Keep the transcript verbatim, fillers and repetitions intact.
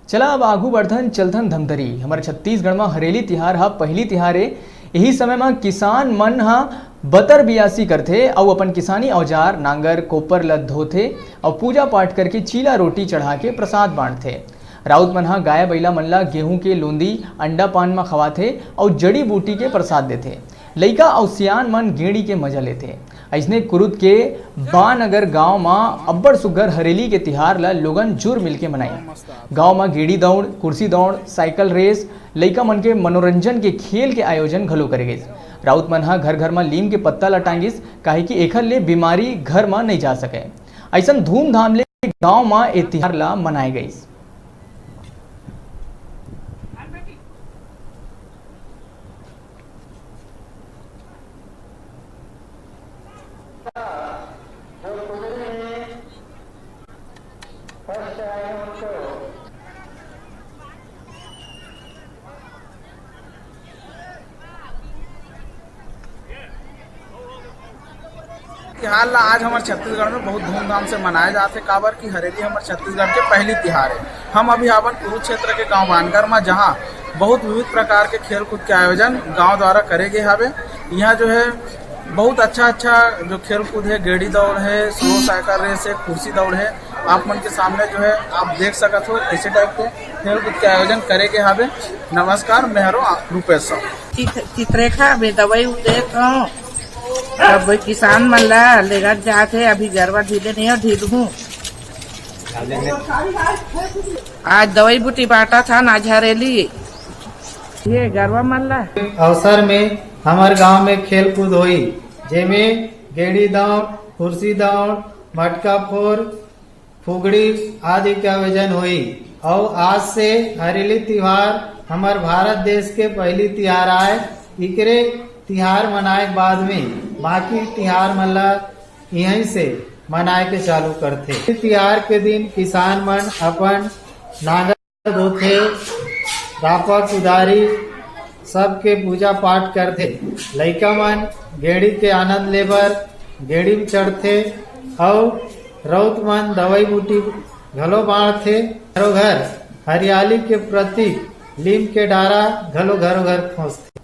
चला अब आगू बढ़थन, चलथन धमतरी। हमर छत्तीसगढ़ म हरेली तिहार ह पहिली तिहार ए। यही समय म किसान मन ह बतर बियासी करथे अउ अपन किसानी औजार, नांगर, कोपर ल धोथे अउ पूजा पाठ करके चीला रोटी चढ़ा के प्रसाद बांटथे। राउत मन ह गाय बइला मन ल गेहूं के लोंदी, अंडा पान म खवाथे अउ जड़ी बूटी के प्रसाद देथे। लइका अउ सियान मन गेड़ी के मजा लेथे। अइसने कुरुद के बानगर गांव म अब्बड़ सुग्घर हरेली के तिहार ल लोगन जुर मिलके मनाई। गांव म गेड़ी दौड़, कुर्सी दौड़, साइकिल रेस, लइका मन के मनोरंजन के खेल के आयोजन घलो करे गइस। राउत मन ह घर-घर म लीम के पत्ता ल टांगिस, काहे कि एखर ले बीमारी घर म नइ जा सकय। अइसन धूमधाम ले गांव म ए तिहार ल मनाए गइस। तिहार ला आज हमर छत्तीसगढ़ में बहुत धूमधाम से मनाए जाथे, काबर कि हरेली हमर छत्तीसगढ़ के पहली तिहार है। हम अभी हावन कुरुक्षेत्र के गांव बानगर में, जहां बहुत विविध प्रकार के खेल कूद के आयोजन गांव द्वारा करे गए हवे। यहाँ जो है बहुत अच्छा अच्छा जो खेल कूद है, गेड़ी दौड़ है, स्लो साइकिल रेस है, कुर्सी दौड़ है, आप मन के सामने जो है आप देख सकत हो कैसे टाइप के खेल कूद के आयोजन करे गए हवे। नमस्कार, मैं हरो रूपेश साहू। चित-, चित्रेखा, मैं दवाई देत हूँ। अब किसान मन ला लेगत जात हे, अभी गरवा ढीले नहीं हो, ढील हूँ। आज दवाई बूटी बांटा था ना, झरेली। ये गरवा मन ला। अवसर में हमर गांव में खेल कूद होई, जेमे गेड़ी दौड़, कुर्सी दौड़, मटका फोर, फुगड़ी आदि के आयोजन होई। अउ आज से हरेली तिहार हमर भारत देश के पहली तिहार आय। इकरे तिहार मनाए के बाद में बाकी तिहार मन ला इहीं से मनाए के चालू करथे। तिहार के दिन किसान मन अपन नांगर धोथे, रापा कुदारी सबके पूजा पाठ करथे। लइका मन गेड़ी के आनंद लेबर गेड़ी में चढ़थे अउ रउत मन दवाई बूटी घलो बांटथे। घरो घर हरियाली के प्रतीक लीम के डारा घलो घरो घर खोंचथे।